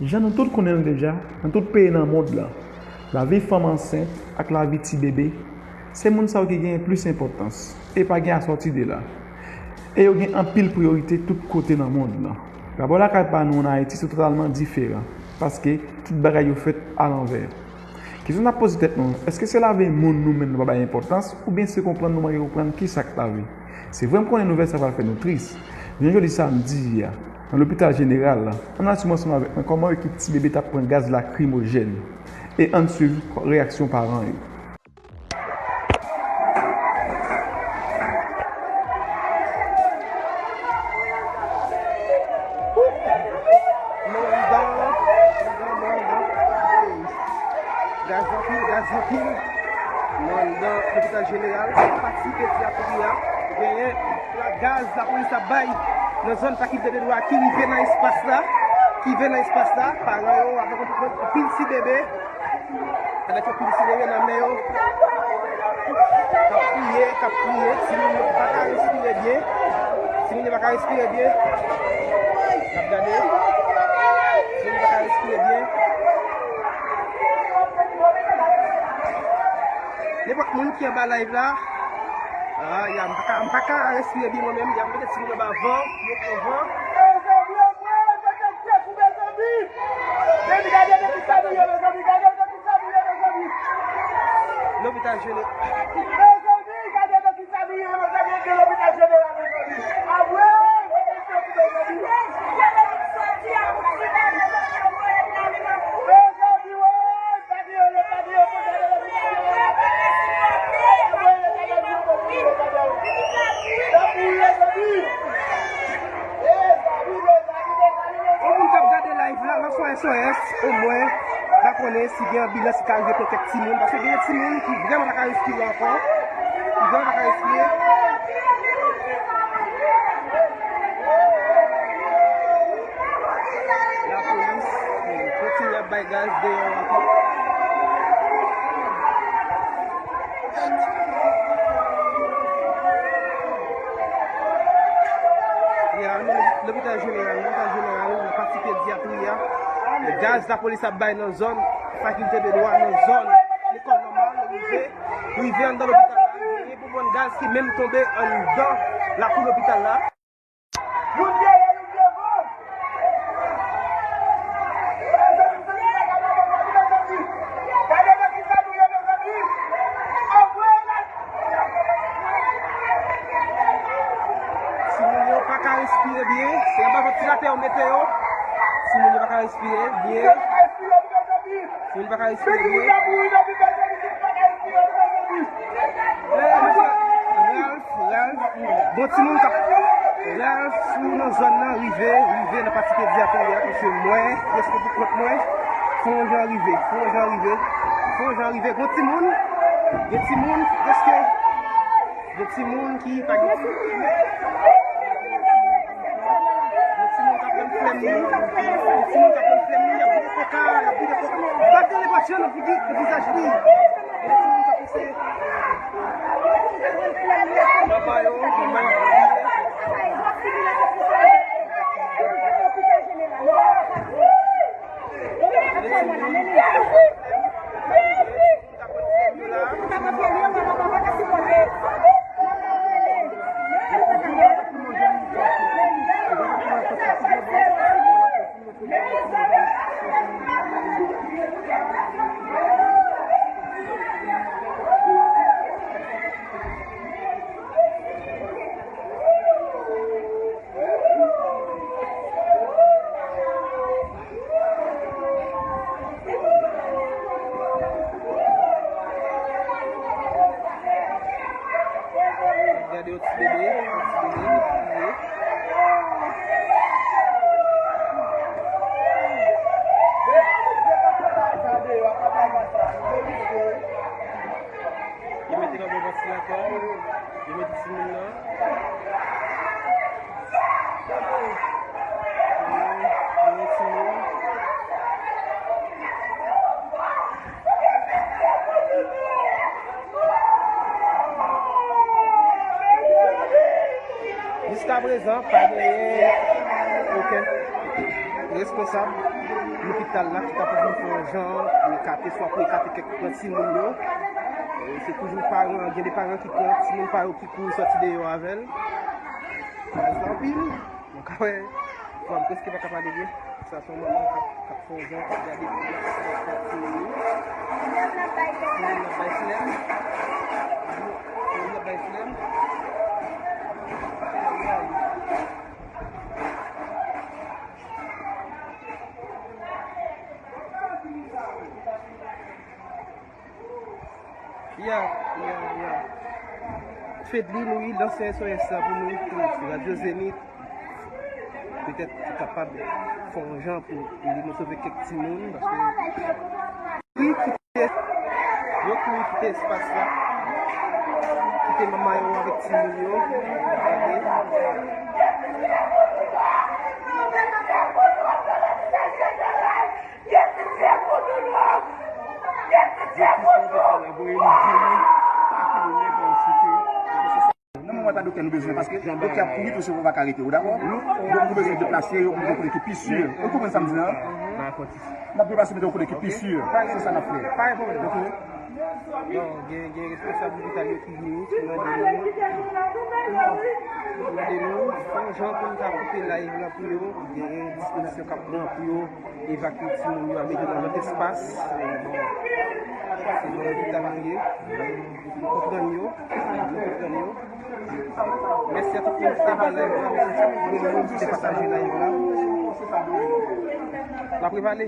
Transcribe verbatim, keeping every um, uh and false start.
Jan nou tout konnen l deja, nan tout peyi nan mond lan, lavi fanm ansent ak lavi ti bebe, se moun sa yo ki genyen plis enpòtans, e pa gen asòti de la. E yo gen anpil priyorite tout kote nan mond lan. Rapò lakay pa nou ann Ayiti se totalman diferan, paske tout bagay yo fèt alanvè. Kesyon n ap poze tèt nou, èske se lavi moun nou menm nou pa bay enpòtans, oubyen se konprann nou manke konprann kisa k lavi? Se vre m konnen nouvèl sa pral fè nou tris. Jounen jodi samdi a, nan lopital jeneral la, ann al swiv ansanm avèk mwen kòman ekip ti bebe t ap pran gaz lakrimojèn. E ann swiv reyaksyon paran yo. Gaz anpil, gaz anpil. Nan, nan lopital jeneral, pati pedyatri a, genyen la gaz lapolis ap bay nan zòn fakilte de dwa ki rive nan espas la, ki rive nan espas la, paran yo avèk anpil ti bebe. Gade yo pil sere nan men yo. K ap kriye, k ap kriye. Timoun yo pa ka respire byen. Timoun yo pa ka respire byen. N ap gade. Timoun yo pa ka respire byen. Nenpòt moun ki anba live la, ah, ya, m pa ka, m pa ka respire byen mwen menm. Y ap mete timoun anba van, yo pran van. Mezanmi, gade nan kisa nou ye, mezanmi, gade nan kisa nou ye, mezanmi. Lopital jeneral. Mezanmi, gade nan kisa nou ye, mezanmi, antre lopital jeneral, mezanmi. Apre, mezanmi. Mezanmi, woy, gade nan kisa nou ye. Yon moun k ap gade live la, lans yon S O S, omwen, m pa konnen si gen anbilans ki ka rive pran kèk timoun, paske gen timoun ki vrèman pa ka respire ankò, ki vrèman pa ka respire. Lapolis kontinye ap bay gaz deyò ankò. Ya, nou lopital jeneral, lopital jeneral, nan pati pedyatri a. Gaz lapolis ap bay nan zòn fakilte de dwa, nan zòn lekòl nòmal, rive, rive anndan lopital la, genyen bonbòn gaz ki menm tonbe anndan lakou lopital la. Youn dèyè youn devan. Mezanmi, mezanmi, mezanmi, mezanmi. Gade nan kisa nou ye, mezanmi. Anvoye la. Timoun yo pa ka respire byen. Se anba ventilatè yo mete yo. Timoun yo pa ka respire byen. Timoun pa ka respire byen. Ralph, Ralph, gon timoun k ap, Ralph, si w nan zòn nan, rive, rive nan pati pedyatri a, paske mwen, prèske pou kont mwen, fò yon jan rive, fò yon jan rive, fò yon jan rive. Gon timoun, gen timoun ki prèske, gen timoun ki pa gen. Gen timoun k ap pran flèm li. Gen timoun k ap pran flèm li. Y ap vide koka, y ap vide koka. Bat nan lepòt yo, nan vide nan vizaj li. Gen timoun k ap ese. Papa yo, manman yo. Gen timoun. Gade yon ti bebe, yon ti bebe ki kriye. Yo mete l anba ventilatè. Yo mete timoun nan. Yo mete timoun. Jiskaprezan, pa genyen okenn responsab. Lopital la ki ta pou vin fè yon jan pou ekate, swa pou ekate kèk nan timoun yo. E se toujou paran, gen de paran ki pran timoun pa yo ki kouri sòti deyò avè l. Sa anpil. Mwen ka wè, fò m prèske pa ka pale byen. Sa se yon manman k ap, k ap fè yon jan, k ap gade pou l ap fè timoun li. Timoun nan bay flèm. Timoun nan bay flèm. Ya, ya, ya. Fedly, nou wi, lansè S O S la pou nou, pou Radio Zenith. Petèt li kapab fè yon jan pou, pou nou sove kèk timoun, paske wi, kite, yo kouri kite espas la, kite manman yo avèk timoun yo. Gade. Nan moman ta doktè nou bezwen, paske doktè ap kouri tou, se pa ka rete, ou dakò? Donk nou bezwen deplase yo pou nou kote ki pi si. Ou konprann sa m di la? N ap deplase mete yo kote ki pi si. Se sa n ap fè. Oke? Bon, gen, gen responsab lopital yo ki vini, ki mande nou, ki mande nou, fè yon jan pou nou ta koupe live la pou yo, gen dispozisyon k ap pran pou yo evakye timoun yo al mete nan lòt espas. E, bon, se nan lopital nou ye. Nou konprann yo. Nou konprann yo. Mèsi a tout moun ki te ba live la. Mèsi a tout moun ki te pataje live la. N ap repale.